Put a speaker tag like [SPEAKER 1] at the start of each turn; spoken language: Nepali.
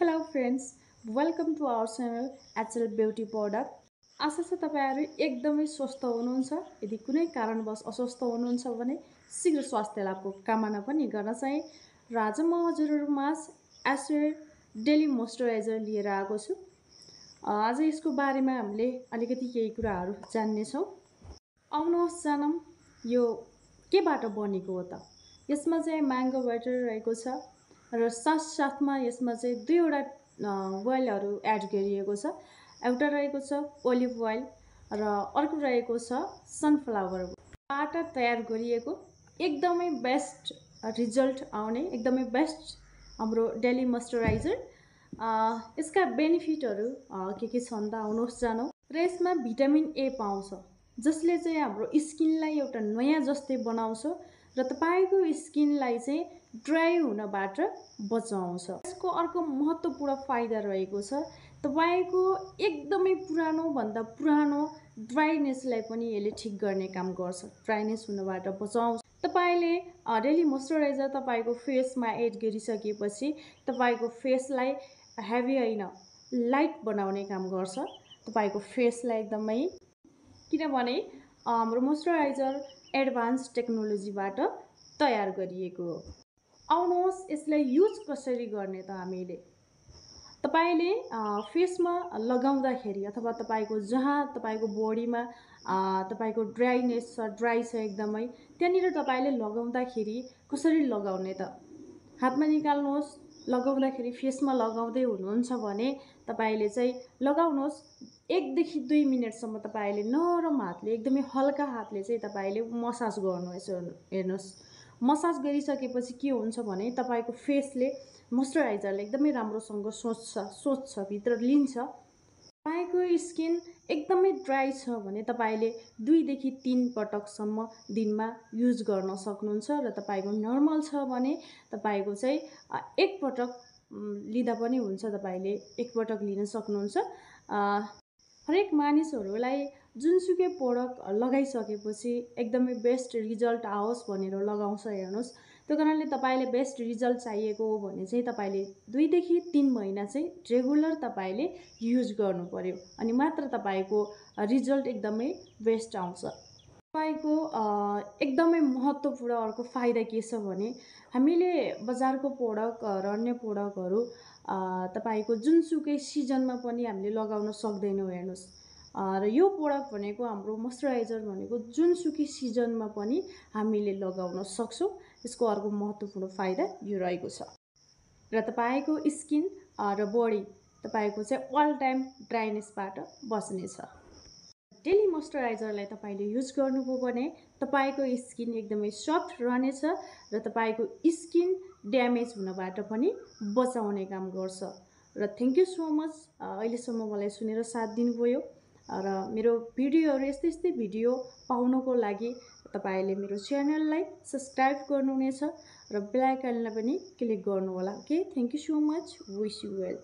[SPEAKER 1] Hello friends, welcome to our channel HL Beauty Product. आशा छ तपाईहरु एकदमै स्वस्थ हुनुहुन्छ। यदि कुनै कारणवश अस्वस्थ हुनुहुन्छ भने शीघ्र स्वास्थ्य लाभको कामना पनि गर्न चाहे र आज म हजुरहरुमा एस्योर डेली मोइस्चराइजर लिएर आएको छु। आज यसको बारेमा हामीले अलिकति केही कुराहरु जान्ने छौं। आउनुहोस् जानौं यो केबाट बनेको हो त। यसमा चाहिँ म्याङ्गो बटर रहेको छ र साथसाथमा यसमा चाहिँ दुईवटा ओइलहरु एड गरिएको छ। एउटा रहेको छ ओलिभ ओइल र अर्को रहेको छ सनफ्लावर बाट तयार गरिएको एकदमै बेस्ट रिजल्ट आउने एकदमै बेस्ट हाम्रो डेली मोइस्चराइजर। यसका बेनिफिटहरु के छन् त आउनुहोस् जानौं। र यसमा भिटामिन ए पाउँछ जसले चाहिँ हाम्रो स्किनलाई एउटा नयाँ जस्तै बनाउँछ र तपाईको स्किनलाई चाहिँ ड्राई हुनबाट बचाउँछ। यसको अर्को महत्त्वपूर्ण फाइदा रहेको छ तपाईको एकदमै पुरानो भन्दा पुरानो ड्राइनेसलाई पनि यसले ठीक गर्ने काम गर्छ। ड्राइनेस हुनबाट बचाउँछ। तपाईले डेली मोइस्चराइजर तपाईको फेसमा एड गरिसकेपछि तपाईको फेसलाई हेभी हैन लाइट बनाउने काम गर्छ। तपाईको फेसलाई एकदमै किनभने हाम्रो मोइस्चराइजर एडभान्स टेक्नोलोजीबाट तयार गरिएको हो। आउनुहोस् यसलाई युज कसरी गर्ने त हामीले। तपाईले फेसमा लगाउँदाखेरि अथवा तपाईको जहाँ तपाईको बडीमा तपाईको ड्राइनेस छ ड्राई छ एकदमै त्यनीहरु तपाईले लगाउँदाखेरि कसरी लगाउने त। हातमा निकाल्नुहोस्। लगाउँदाखेरि फेसमा लगाउँदै हुनुहुन्छ भने तपाईले चाहिँ लगाउनुहोस् 1 देखि 2 मिनेटसम्म तपाईले नरम हातले एकदमै हल्का हातले चाहिँ तपाईले मसाज गर्नुहोस्। हेर्नुहोस् मसाज गरिसकेपछि के हुन्छ भने तपाईको फेसले मोइस्चराइजरले एकदमै राम्रोसँग सोच्छ भित्र लिन्छ। तपाईको स्किन एकदमै ड्राई छ भने तपाईले 2 देखि 3 पटकसम्म दिनमा युज गर्न सक्नुहुन्छ र तपाईको नर्मल छ भने तपाईको चाहिँ 1 पटक लिदा पनि हुन्छ। तपाईले 1 पटक लिन सक्नुहुन्छ। हरेक मानिसहरुलाई जुनसुकै प्रोडक्ट लगाइसकेपछि एकदमै बेस्ट रिजल्ट आओस् भनेर लगाउँछ। हेर्नुस् त्यो कारणले तपाईले बेस्ट रिजल्ट चाहिएको हो भने चाहिँ तपाईले 2 देखि 3 महिना चाहिँ रेगुलर तपाईले युज गर्नु पर्यो अनि मात्र तपाईको रिजल्ट एकदमै बेस्ट आउँछ। तपाईको एकदमै महत्त्वपूर्ण अर्को फाइदा के छ भने हामीले बजारको प्रोडक्ट र अन्य प्रोडक्टहरु तपाईको जुनसुकै सिजनमा पनि हामीले लगाउन सक्दैनौं। हेर्नुस् र यो प्रोडक्ट भनेको हाम्रो मोइस्चराइजर भनेको जुनसुकै सिजनमा पनि हामीले लगाउन सक्छौं। यसको अर्को महत्त्वपूर्ण फाइदा यो रहेको छ र तपाईको स्किन र बडी तपाईको चाहिँ अल टाइम ड्राइनेसबाट बच्नेछ। डेली मोइस्चराइजरलाई तपाईले युज गर्नुभयो भने तपाईको स्किन एकदमै सफ्ट रहनेछ र तपाईको स्किन ड्यामेज हुनबाट पनि बचाउने काम गर्छ। र थ्यांक यू सो मच अहिलेसम्म मलाई सुनेर साथ दिनुभयो र मेरो भिडियोहरु यस्तै भिडियो पाउनको लागि तपाईले मेरो च्यानललाई सब्स्क्राइब गर्नुहुनेछ र बेल आइकनलाई पनि क्लिक गर्नु होला। Okay thank you so much. Wish you well.